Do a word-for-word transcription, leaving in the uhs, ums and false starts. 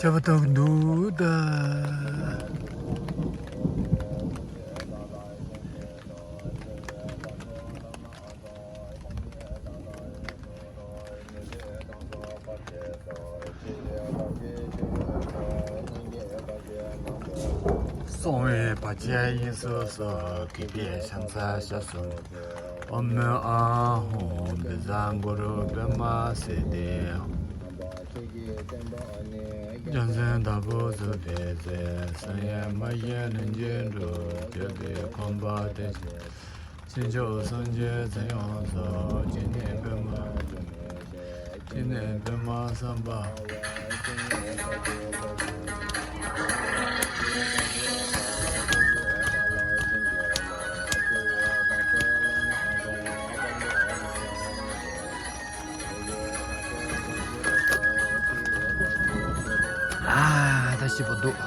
ལྟ་བུ་ལྟ་བུ་འདུག་ད། སོང་བའི་བར་ཆད་ཡིན་སོ་སོ། གུས་པས་ཕྱག་འཚལ་ཞབས་སུ། ཨོཾ་ཨཱཿཧཱུྃ་བཛྲ་གུ་རུ་པདྨ་སིདྡྷི། རྒྱལ་མཚན་དྭགས་པོ་བཙུགས་པའི་ཚེ། གསང་ཡུམ་མ་གཞི་རིན་ཆེན་གྲུབ། བརྒྱུད་པའི་གོ་འཕང་བདེ་ཆེན། ཆོས་སྐྱོང་སངས་རྒྱས་ཚེ་ཡོངས་རྫོགས། སྤྱན་ནས་པདྨ། སྤྱན་ནས་པདྨ་སམ་བྷ། ཨ་ད་ཤི་བོ་འདུག